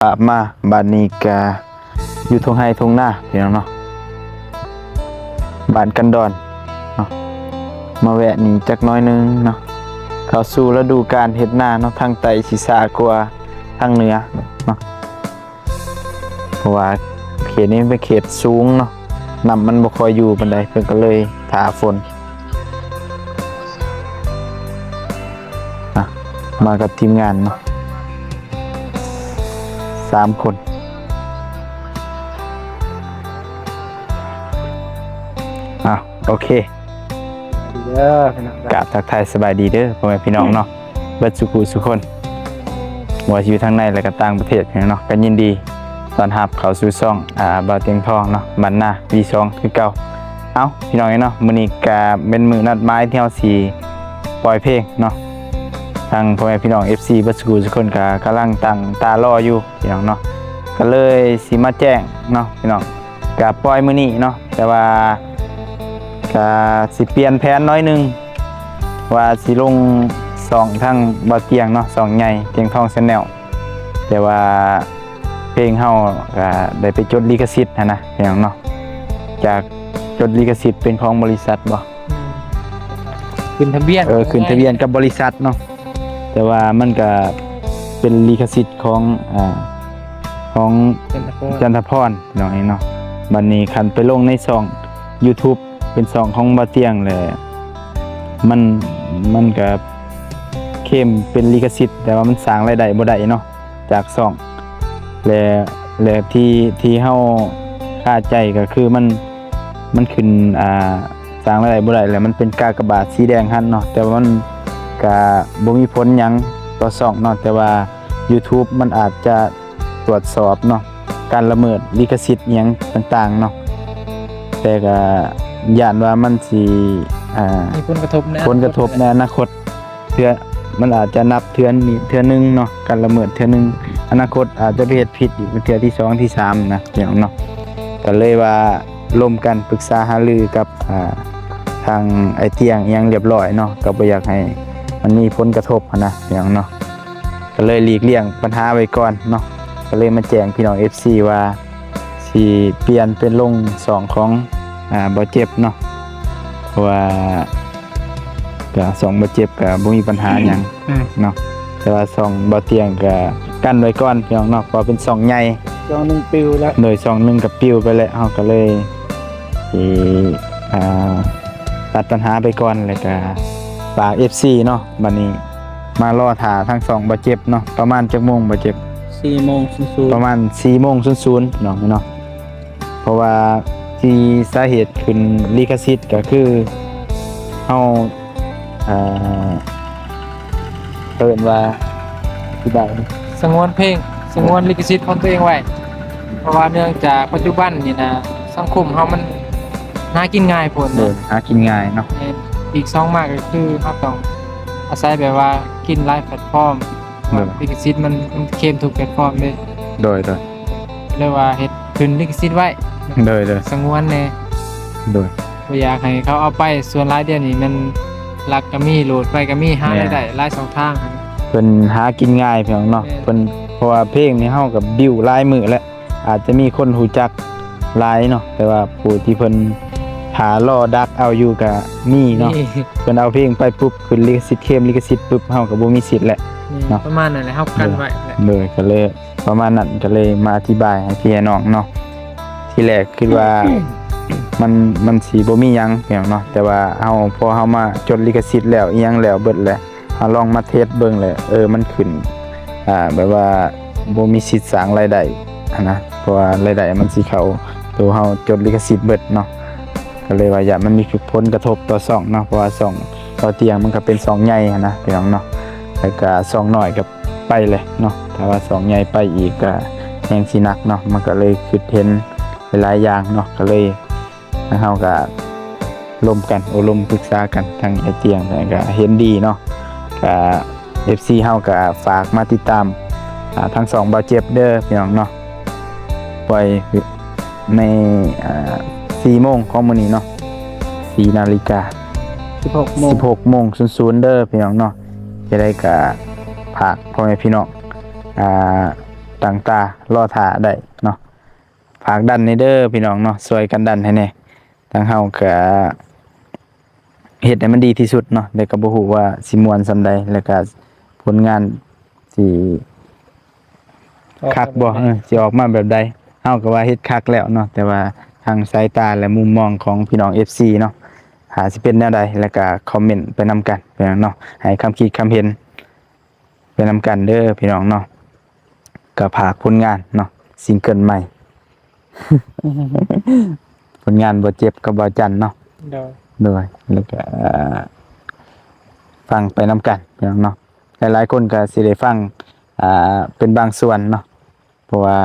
ພາບມາ ບາດນີ້ກະຢູ່ທົ່ງໄຮ່ທົ່ງນາພີ່ນ້ອງເນາະ ບ້ານກັນດອນເນາະ ມາແວະນີ້ຈັກໜ້ອຍໜຶ່ງເນາະ ເຂົ້າສູ່ລະດູການເຮັດນາເນາະ ທາງໃຕ້ຊິຊ້າກວ່າທາງເໜືອເນາະ ເພາະວ່າເຂດນີ້ເປັນເຂດສູງເນາະ ນ້ຳມັນບໍ່ຄ່ອຍຢູ່ປານໃດ ເພິ່ນກໍເລີຍຖ້າຝົນ ອ່ະ ມາກັບທີມງານເນາະ ສາມຄົນ ອ່ະ ໂອເຄ ເດີພີ່ນ້ອງ ກາບທັກທາຍສະບາຍດີເດີພໍ່ແມ່ພີ່ນ້ອງເນາະ ເບິດສູ່ຜູ້ສູ່ຄົນ ບໍ່ວ່າຊິຢູ່ທາງໃນ ແລະ ກໍຕ່າງປະເທດເນາະ ກໍຍິນດີຕ້ອນຮັບເຂົ້າສູ່ຊ່ອງ ອ່າ ບ່າວຕຽງທອງເນາະ ບ້ານນາ ວີສອງ ຄືເກົ່າ. ເອົ້າ ພີ່ນ້ອງເອີຍເນາະ ມື້ນີ້ກະເປັນມື້ນັດໝາຍທີ່ເຮົາຊິປ່ອຍເພງເນາະ ທາງພໍ່ແມ່ພີ່ນ້ອງ ເອັຟຊີ ເບິດສູ່ຜູ້ສູ່ຄົນກະກຳລັງຕັ້ງຕາລໍຢູ່ພີ່ນ້ອງເນາະ ກະເລີຍຊິມາແຈ້ງເນາະພີ່ນ້ອງ ກະປ່ອຍມື້ນີ້ເນາະ ແຕ່ວ່າກະຊິປ່ຽນແຜນໜ້ອຍໜຶ່ງ ວ່າຊິລົງຊ່ອງທາງບ່າວຕຽງເນາະ ຊ່ອງໃຫຍ່ ຕຽງທອງ Channel ແຕ່ວ່າເພງເຮົາກະໄດ້ໄປຈົດລິຂະສິດຫັ້ນນະພີ່ນ້ອງເນາະ ຈາກຈົດລິຂະສິດເປັນຂອງບໍລິສັດບໍ່? ອືມ ຂຶ້ນທະບຽນ ເອີ ຂຶ້ນທະບຽນກັບບໍລິສັດເນາະ ແຕ່ວ່າມັນກະເປັນລິຂະສິດຂອງ ອ່າ ຂອງ ຈັນທະພອນ ຈັນທະພອນ ພີ່ນ້ອງເອີຍເນາະ ບັດນີ້ຄັນໄປລົງໃນຊ່ອງ YouTube ເປັນຊ່ອງຂອງບ່າວຕຽງແຫຼະ ມັນ ມັນກະເຄມເປັນລິຂະສິດ ແຕ່ວ່າມັນສ້າງລາຍໄດ້ບໍ່ໄດ້ເນາະ ຈາກຊ່ອງ ແລະ ແລະ ທີ່ ທີ່ເຮົາຄາໃຈກໍຄືມັນ ມັນຂຶ້ນ ອ່າ ສ້າງລາຍໄດ້ບໍ່ໄດ້ ແລ້ວມັນເປັນກາກະບາດສີແດງຫັ້ນເນາະ ແຕ່ວ່າມັນກະບໍ່ມີຜົນຫຍັງຕໍ່ຊ່ອງເນາະ ແຕ່ວ່າ YouTube ມັນອາດຈະຕວດສອບເນາະ ການລະເມີດລິຂະສິດອີ່ຫຍັງຕ່າງໆເນາະ ແຕ່ກະຢ້ານວ່າມັນຊິ ອ່າ ມີຜົນກະທົບໃນ ຜົນກະທົບໃນອະນາຄົດ ເທື່ອ ມັນອາດຈະນັບເທື່ອນີ້ເທື່ອໜຶ່ງເນາະ ການລະເມີດເທື່ອໜຶ່ງ ອະນາຄົດອາດຈະໄປເຮັດຜິດອີກເປັນເທື່ອທີສອງທີສາມນະພີ່ນ້ອງເນາະ ກໍເລີຍວ່າລົມກັນປຶກສາຫາລືກັບ ອ່າ ທາງອ້າຍຕຽງອີ່ຫຍັງລຽບລ້ອຍເນາະ ກໍບໍ່ຢາກໃຫ້ມັນມີຜົນກະທົບຫັ້ນນະພີ່ນ້ອງເນາະ ກໍເລີຍຫຼີກລ່ຽງບັນຫາໄວ້ກ່ອນເນາະ ກໍເລີຍມາແຈ້ງພີ່ນ້ອງເອັຟຊີວ່າ ຊິປ່ຽນເປັນລົງຊ່ອງຂອງ ອ່າ ບ່າວເຈັບເນາະ ເພາະວ່າກະຊ່ອງບ່າວເຈັບກະບໍ່ມີບັນຫາຫຍັງ ອືມ ເນາະ ແຕ່ວ່າຊ່ອງບ່າວຕຽງກະກັນໄວ້ກ່ອນພີ່ນ້ອງເນາະ ເພາະວ່າເປັນຊ່ອງໃຫຍ່ ຊ່ອງໜຶ່ງປິວແລ້ວ ໂດຍ ຊ່ອງໜຶ່ງກະປິວໄປແລ້ວ ເຮົາກະເລີຍຊິ ອ່າ ຕັດບັນຫາໄປກ່ອນ ແລ້ວກະຝາກເອັຟຊີເນາະ ບັດນີ້ມາລໍຖ້າທາງຊ່ອງບ່າວເຈັບເນາະ ປະມານຈັກໂມງບ່າວເຈັບ? ສີ່ໂມງສູນໆ ປະມານສີ່ໂມງສູນໆ ພີ່ນ້ອງເນາະ ເພາະວ່າທີ່ສາເຫດຂຶ້ນລິຂະສິດກໍຄືເຮົາ ເອີ ເອີ້ນວ່າ ອະທິບາຍ ສະຫງວນເພງ ສະຫງວນລິຂະສິດຂອງຕົວເອງໄວ້ ເພາະວ່າເນື່ອງຈາກປັດຈຸບັນນີ້ນະ ສັງຄົມເຮົາມັນຫາກິນງ່າຍໂພດນະ ໂດຍ ຫາກິນງ່າຍເນາະ ແມ່ນ ອີກສອງມາກໍຄືເຮົາຕ້ອງອາໄສແບບວ່າກິນຫຼາຍແພລດຟອມ ໂດຍ ລິຂະສິດມັນ ມັນເຄມທຸກແພລດຟອມເດ້ ໂດຍ ໂດຍ ເລີຍວ່າເຮັດຂຶ້ນລິຂະສິດໄວ້ ໂດຍ ໂດຍ ສະຫງວນແດ່ ໂດຍ ບໍ່ຢາກໃຫ້ເຂົາເອົາໄປ ສ່ວນຫຼາຍດຽວນີ້ແມ່ນລັກກໍມີ ໂຫຼດໄປກໍມີ ຫາ ແມ່ນ ລາຍໄດ້ຫຼາຍຊ່ອງທາງ ເພິ່ນຫາກິນງ່າຍພີ່ນ້ອງເນາະ ແມ່ນ ເພິ່ນ ເພາະວ່າເພງນີ້ເຮົາກໍບິວຫຼາຍມື້ແລ້ວ ອາດຈະມີຄົນຮູ້ຈັກຫຼາຍເນາະ ແຕ່ວ່າຜູ້ທີ່ເພິ່ນຖ້າລໍດັກເອົາຢູ່ກໍມີເນາະ ມີ ເພິ່ນເອົາເພງໄປປຸບ ຂຶ້ນລິຂະສິດ ເຄມລິຂະສິດປຸບ ເຮົາກໍບໍ່ມີສິດແລ້ວ ແມ່ນ ເນາະ ປະມານນັ້ນແຫຼະ ເຮົາກັນໄວ້ແຫຼະ ໂດຍ ກໍເລີຍ ປະມານນັ້ນ ກໍເລີຍມາອະທິບາຍໃຫ້ພີ່ໃຫ້ນ້ອງເນາະ ທີແລກຄິດວ່າ ມັນ ມັນຊິບໍ່ມີຫຍັງພີ່ນ້ອງເນາະ ແຕ່ວ່າເຮົາ ພໍເຮົາມາຈົດລິຂະສິດແລ້ວ ອີ່ຫຍັງແລ້ວເບິດແລ້ວ ເຮົາລອງມາເທສເບິ່ງແລ້ວ ເອີ ມັນຂຶ້ນ ອ່າ ແບບວ່າບໍ່ມີສິດສ້າງລາຍໄດ້ຫັ້ນນະ ເພາະວ່າລາຍໄດ້ມັນຊິເຂົ້າໂຕເຮົາຈົດລິຂະສິດເບິດເນາະ ກໍເລີຍວ່າຢ້ານມັນມີຜົນກະທົບຕໍ່ຊ່ອງເນາະ ເພາະວ່າຊ່ອງບ່າວຕຽງມັນກໍເປັນຊ່ອງໃຫຍ່ຫັ້ນນະພີ່ນ້ອງເນາະ ແລ້ວກໍຊ່ອງນ້ອຍກໍ ໄປເລີຍເນາະ ຖ້າວ່າຊ່ອງໃຫຍ່ໄປອີກກໍແຮງຊິໜັກເນາະ ມັນກໍເລີຍຄິດເຫັນຫຼາຍໆຢ່າງເນາະ ກໍເລີຍທາງເຮົາກໍລົມກັນ ໂອ້ລົມປຶກສາກັນ ທາງອ້າຍຕຽງກໍເຫັນດີເນາະ ກໍ ເອັຟຊີ ເຮົາກໍຝາກມາຕິດຕາມ ອ່າ ທາງຊ່ອງບ່າວເຈັບເດີພີ່ນ້ອງເນາະ ປ່ອຍໃນ ອ່າ ສີ່ໂມງຂອງມື້ນີ້ເນາະ ສີ່ນາລິກາ ສິບຫົກໂມງ ສິບຫົກໂມງສູນໆເດີພີ່ນ້ອງເນາະ ຈະໄດ້ກະຝາກພໍ່ແມ່ພີ່ນ້ອງ ອ່າ ຕັ້ງຕາລໍຖ້າໄດ້ເນາະ. ຝາກດັນແດ່ເດີພີ່ນ້ອງເນາະ, ຊ່ວຍກັນດັນໃຫ້ແດ່. ທາງເຮົາກະເຮັດໃຫ້ມັນດີທີ່ສຸດເນາະ, ແຕ່ກະບໍ່ຮູ້ວ່າຊິມ່ວນສ່ຳໃດ ແລ້ວກະຜົນງານຊິຄັກບໍ່ ເອີ ຊິອອກມາແບບໃດ. ເຮົາກະວ່າເຮັດຄັກແລ້ວເນາະ, ແຕ່ວ່າທາງສາຍຕາ ແລະ ມຸມມອງຂອງພີ່ນ້ອງເອັຟຊີເນາະ ຖ້າຊິເປັນແນວໃດ ແລ້ວກະຄອມເມັນໄປນຳກັນພີ່ນ້ອງເນາະ, ໃຫ້ຄຳຄິດຄຳເຫັນໄປນຳກັນເດີພີ່ນ້ອງເນາະ. ກະຝາກຜົນງານເນາະ, ຊິງເກິນໃໝ່ ຜົນງານບໍ່ເຈັບກັບບ່າວຈັນເນາະ. ໂດຍ ໂດຍ ແລ້ວກະຟັງໄປນຳກັນພີ່ນ້ອງເນາະ. ຫຼາຍໆຄົນກະຊິໄດ້ຟັງ ອ່າ ເປັນບາງສ່ວນເນາະ, ເພາະວ່າ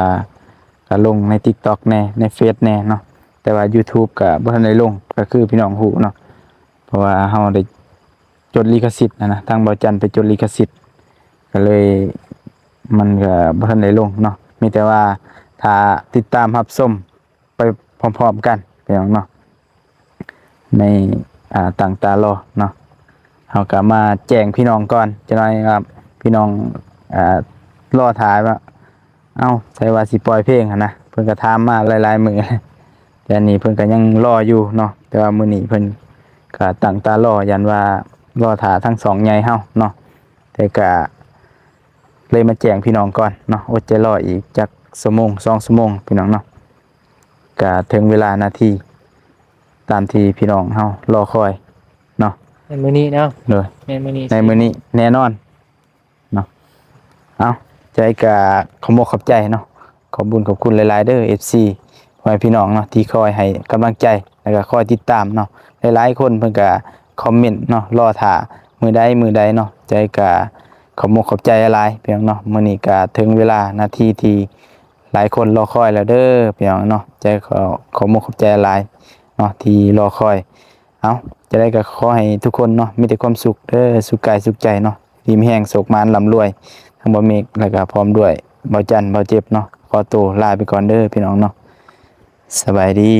ກະລົງໃນຕິກຕັອກແດ່ ໃນເຟສແດ່ເນາະ, ແຕ່ວ່າຢູທູບກະບໍ່ທັນໄດ້ລົງ ກະຄືພີ່ນ້ອງຮູ້ເນາະ, ເພາະວ່າເຮົາໄດ້ຈົດລິຂະສິດຫັ້ນນະ, ທາງບ່າວຈັນໄປຈົດລິຂະສິດ ກະເລີຍມັນກະບໍ່ທັນໄດ້ລົງເນາະ. ມີແຕ່ວ່າຖ້າຕິດຕາມຮັບຊົມໄປພ້ອມໆກັນພີ່ນ້ອງເນາະ ໃນ ອ່າ ຕັ້ງຕາລໍເນາະ. ເຮົາກະມາແຈ້ງພີ່ນ້ອງກ່ອນຈັກໜ້ອຍວ່າ ພີ່ນ້ອງ ອ່າ ລໍຖ້າວ່າ ເອົ້າ ໃສວ່າຊິປ່ອຍເພງຫັ້ນນະ, ເພິ່ນກະຖາມມາຫຼາຍໆມື້ ແຕ່ອັນນີ້ເພິ່ນກະຍັງລໍຢູ່ເນາະ. ແຕ່ວ່າມື້ນີ້ເພິ່ນກະຕັ້ງຕາລໍ ຢ້ານວ່າລໍຖ້າທາງຊ່ອງໃຫຍ່ເຮົາເນາະ, ແຕ່ກະເລີຍມາແຈ້ງພີ່ນ້ອງກ່ອນເນາະ. ອົດໃຈລໍອີກຈັກຊົ່ວໂມງ ສອງຊົ່ວໂມງພີ່ນ້ອງເນາະ, ກະເຖິງເວລານາທີຕາມທີ່ພີ່ນ້ອງເຮົາລໍຄອຍເນາະ. ແມ່ນມື້ນີ້ເນາະ. ໂດຍ ແມ່ນມື້ນີ້ ໃນມື້ນີ້ແນ່ນອນ ເນາະ. ເອົາ ໃຈກະຂອບອົກຂອບໃຈເນາະ, ຂອບບຸນຂອບຄຸນຫຼາຍໆເດີ ເອັຟຊີ ພໍ່ແມ່ພີ່ນ້ອງເນາະ ທີ່ຄອຍໃຫ້ກຳລັງໃຈ ແລ້ວກະຄອຍຕິດຕາມເນາະ. ຫຼາຍໆຄົນເພິ່ນກະຄອມເມັນເນາະ ລໍຖ້າມື້ໃດມື້ໃດເນາະ. ໃຈກະຂອບອົກຂອບໃຈຫຼາຍໆພີ່ນ້ອງເນາະ. ມື້ນີ້ກະເຖິງເວລານາທີທີ່ຫຼາຍຄົນລໍຄອຍແລ້ວເດີພີ່ນ້ອງເນາະ. ໃຈຂໍຂອບອົກຂອບໃຈຫຼາຍເນາະ ທີ່ລໍຄອຍ. ເອົາ ຈັ່ງໃດກະຂໍໃຫ້ທຸກຄົນເນາະ ມີແຕ່ຄວາມສຸກເດີ ສຸກກາຍສຸກໃຈເນາະ, ດີມີແຮງ ໂຊກໝານ ລ່ຳລວຍ. ທັງບ່າວເມກ ແລ້ວກະພ້ອມດ້ວຍບ່າວຈັນ ບ່າວເຈັບເນາະ ຂໍໂຕລາໄປກ່ອນເດີພີ່ນ້ອງເນາະ. ສະບາຍດີ.